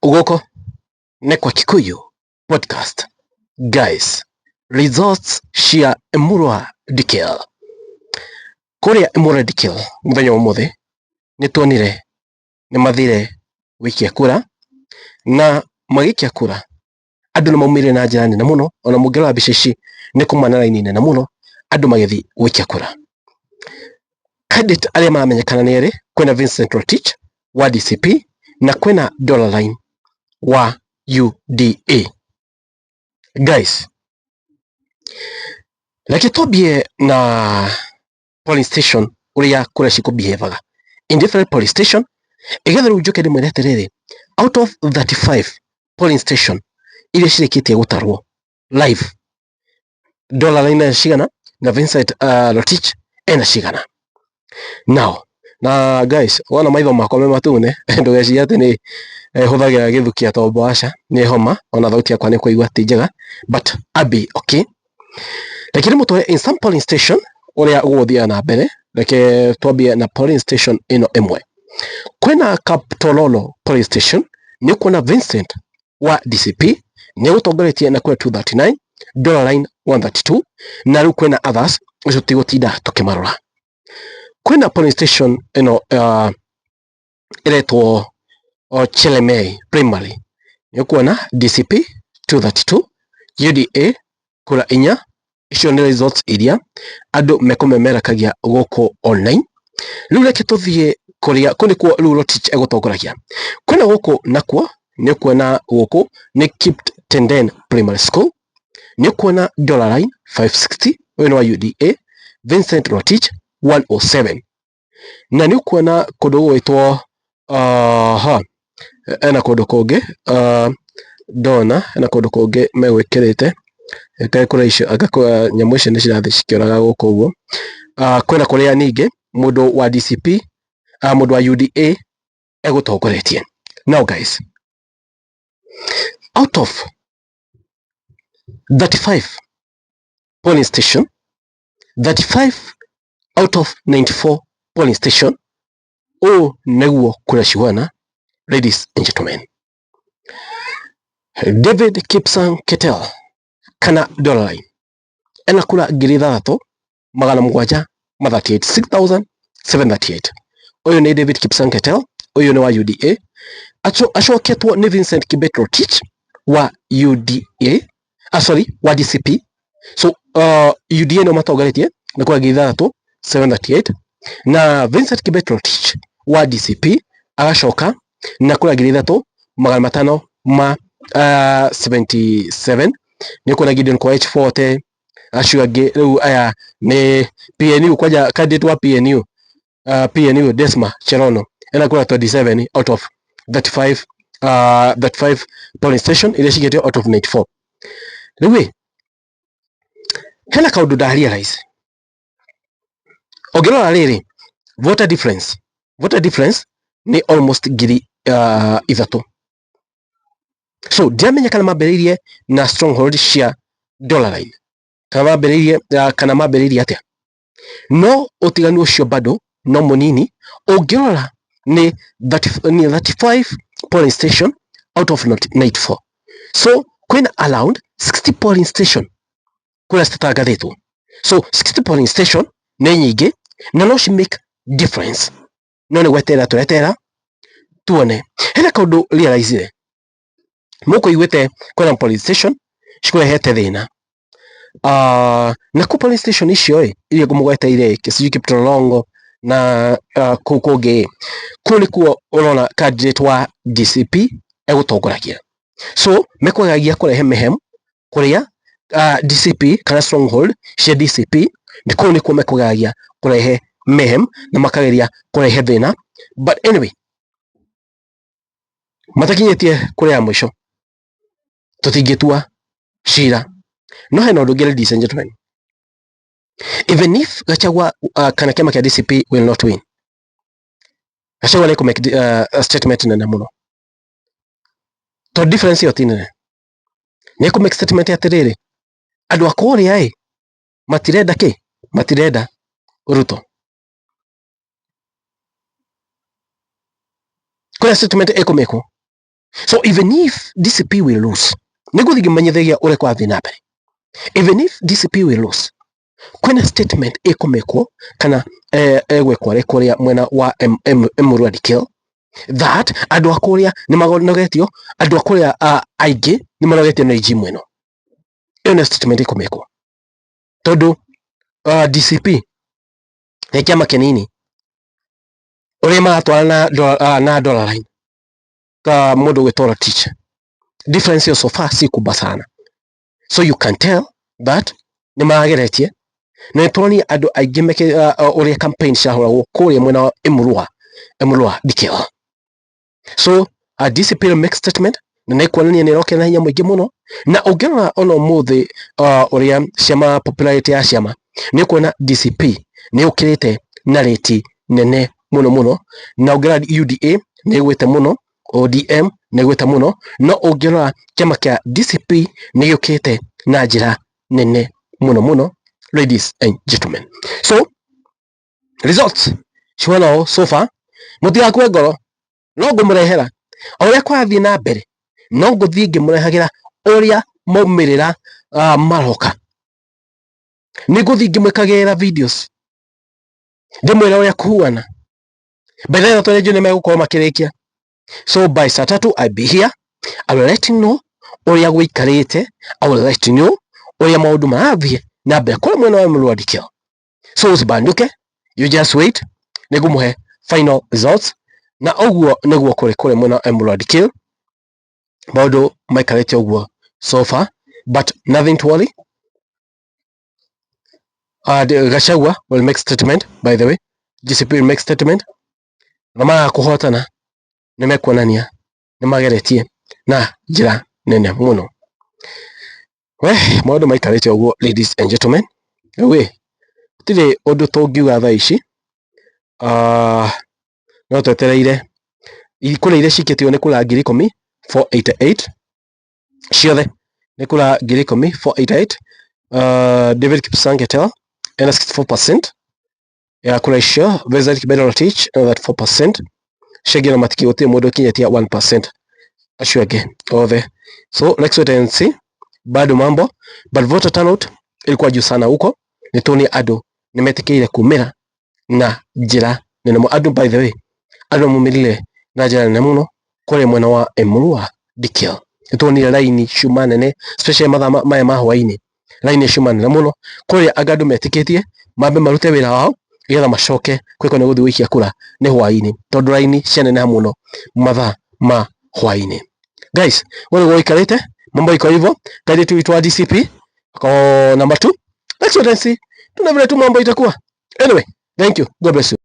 Gũkũ nĩ kwa Kikuyu Podcast. Guys, results cia Emurua Dikirr. Kũrĩa Emurua Dikirr mũthenya wa ũmũthĩ nĩ tuonire nĩ mathire gũikia kura na magĩikia kura andũ nĩ maumire na njĩra nene mũno, ona mũngĩrora mbica ici nĩ kuma na raini nene mũno andũ magĩthiĩ gũikia kura. Candidate arĩa maramenyekana nĩ erĩ, kwĩna Vincent Rotich wa DCP na kwĩna Doraline wa UDA. Guys, reke twambie na polling station ũrĩa kura cikũbihevaga in different polling station igetha rĩu njoke ndĩmwĩre atĩrĩrĩ, out of 35 polling station iria cirĩkĩtie gũtarwo live, Doraline ena cigana na Vincent Rotich ena cigana. Now na guys, wona maitho makwa me matune ndũgecirie atĩ nĩ hũthagĩra gĩthukia tombo, aca, nĩ homa, ona thauti yakwa nĩ kũigua ti njega, but I'll be okay. Reke ndĩmũtware in some polling station ũrĩa gũgũthiaga na mbere. Reke twambie na polling station ĩno ĩmwe. Kwĩna Kaptololo polling station, nĩ ũkuona Vincent wa DCP nĩ gũtongoretie na kura 239, Doraline 132, na rĩu kwĩna others ũcio tũtigũtinda tũkĩmarora. Kwĩna polling station ĩno ĩretwo Chelemei Primary, nĩ ũkuona DCP 232, UDA kura 4. Icio nĩ results iria andũ mekũmemerekagia gũkũ online. Rĩu reke tũthiĩ kũrĩa kũu nĩkuo rĩu Rotich egũtongoragia. Kwĩna gũkũ nakuo nĩ ũkuona gũkũ nĩ Kiptenden Primary School, nĩ ũkuona Doraline 560, ũyũ nĩ wa UDA, Vincent Rotich 107. Na nĩ ũkuona kũndũ gũgwĩtwo ena kũndũ kũngĩ ndona ena kũndũ kũngĩ megwĩkĩrĩte kũrĩa icio anga nyamũ icio nĩ cirathiĩ cikĩũraga gũkũ ũguo. Kwĩna kũrĩa ningĩ mũndũ wa DCP, mũndũ wa UDA egũtongoretie. Now guys, out of 35 polling station, 35 out of 94 polling station, ũũ nĩguo kura cihuana. Ladies and gentlemen, David Kipsang Ketel kana Doraline ena kura 6738, 6738. Ũyũ nĩ David Kipsang Ketel, ũyũ nĩ wa UDA. Acoketwo nĩ Vincent Kibet Rotich wa UDA, sorry, wa DCP. So UDA nĩo matongoretie na kura 6738, na Vincent Kibet Rotich wa DCP agacoka na kura 3500 ma 77. Nĩ ũkuona Gideon Koech 40, acio angĩ rĩu aya nĩ PNU. Kwanja candidate wa PNU, PNU Desma Cherono ena kura 27 out of 35, 35 polling station iria cigĩtio out of 94. Rĩu ĩ hena kaũndũ nda realize ũngĩrora rĩrĩ, voter difference nĩ almost 3,000. So ndiramenya kana mambĩrĩirie na stronghold cia Doraline kana mambĩrĩirie atĩa, no ũtiganu ũcio bado no mũnini. Ũngĩrora nĩ 30, nĩ 35 polling station out of 94, so kwĩna around 60 polling station kũrĩa citatangathĩtwo. So 60 polling station nĩ nyingĩ na no ci make difference, no nĩ gweterera tũretera tuone. Hena kaũndũ realize mũkũiguĩte, kwĩna polling station cikũrehete thĩna, na kũ polling station icio ĩ iria ngũmũgweteire, sijui Kiptolongo na kũu kũngĩ, kũu nĩkuo ũrona candidate wa DCP egũtongoragia. So mekũgeragia kũrehe mayhem kũrĩa DCP kana stronghold cia DCP nĩ kũu nĩkuo mekũgeragia kũrehe mayhem na makageria kũrehe thĩna. But anyway, matakinyĩtie kũrĩa ya mũico tũtingĩtua cira. No hena ũndũ ũngĩ, ladies and gentlemen, even if Gachagua kana kĩama kĩa DCP will not win, Gachagua nĩ make a statement nene mũno, tondũ difference ĩyo ti nene. Nĩ make statement atĩrĩrĩ, andũ a kũrĩa ĩ matirenda kĩ, matirenda Ruto. Kũrĩa statement ĩkũmĩkwo. So even if DCP will lose, nĩngũthiĩ ngĩmenyithagia ũrĩa kũrathiĩ na mbere. Even if DCP will lose, kwĩna statement ĩkũmĩkwo kana ĩgwĩkwo rĩ kũrĩa mwena wa Emurua Dikirr, that andũ a kũrĩa nĩ manogetio, andũ a kũrĩa aingĩ nĩ manogetio nĩ regime ĩno. Ĩyo nĩ statement ĩkũmĩkwo tondũ DCP nĩ kĩama kĩnini ũrĩa maratwarana na dollar line ka mũndũ ũgwĩtwo Rotich, difference ĩyo so far si kubwa sana, so you can tell that nĩ marageretie na nĩtũronire andũ aingĩ meke ũrĩa campaign cirahũragwo kũrĩa mwena wa Emurua Dikirr. So DCP will make statement na nĩ kuonania nĩ ĩrokĩra na hinya mũingĩ mũno. Na ũngĩrora ona ũmũthĩ ũrĩa ciama, popularity ya ciama, nĩ ũkuona DCP nĩ ũkĩrĩte na rate nene mũno mũno, na ũngĩrora UDA nĩ ĩgwĩte mũno, ODM nĩ ĩgwĩte mũno, no ũngĩrora kĩama kĩa DCP nĩ gĩũkĩte na njĩra nene mũno mũno, ladies and gentlemen. So results cihuana ũũ so far. Mũtigakue ngoro, no ngũmũrehera o ũrĩa kũrathiĩ na mbere, no ngũthiĩ ngĩmũrehagĩra ũrĩa maumĩrĩra maroka. Nĩ ngũthiĩ ngĩmwĩkagĩrĩra videos ndĩmwĩre ũrĩa kũhuana. By the way, tondũ nĩ megũkorwo makĩrĩkia, so by saa 3 I'll be here. I will let you know ũrĩa gũikarĩte. I will let you know ũrĩa maũndũ marathiĩ na mbere kũrĩa mwena wa Emurua Dikirr. So usibanduke, you just wait, nĩngũmũhe final results. Na ũguo nĩguo kũrĩ kũrĩa mwena wa Emurua Dikirr, maũndũ maikarĩte ũguo so far, but nothing to worry. Gachagua will make statement, by the way. DCP will make statement na maga kũhotana nĩ mekuonania nĩ mageretie na njĩra nene mũno. We maũndũ maikarĩte ũguo, ladies and gentlemen. Rĩu ĩ gũtirĩ ũndũ tũngiuga thaa ici, no twetereire kũrĩa iria cikĩtio nĩ kura 10,488, ciothe nĩ kura 10,488. David Kipsang Keter ena 64% ya kura icio, Vincent Kibet Rotich ena 34%, cio ingĩ no matikĩ, gũtirĩ mũndũ ũkinyĩtie 1%, acio angĩ othe. So let's wait and see, bado mambo, but voter turnout ilikuwa juu sana huko. Nĩ tuonie andũ nĩ metĩkĩire kumĩra na njĩra nene mũno. Andũ, by the way, andũ maumĩrire na njĩra nene mũno kũrĩa mwena wa Emurua Dikirr. Nĩ tuonire raini ciuma nene, especially mathaa maya ma hwaĩ-inĩ, raini ciuma nene mũno kũrĩa. Anga andũ metĩkĩtie mambe marute wĩra wao nĩgetha macoke kwĩko nĩ gũthiĩ gũikia kura nĩ hwaĩ-inĩ, tondũ raini cianeneha mũno mathaa ma hwaĩ-inĩ. Guys, ũguo nĩguo gũikarĩte, mambo iko hivyo. Candidate witũ wa DCP ako number 2. Let's wait and see, tuna vile tu mambo itakuwa. Anyway, thank you, God bless you.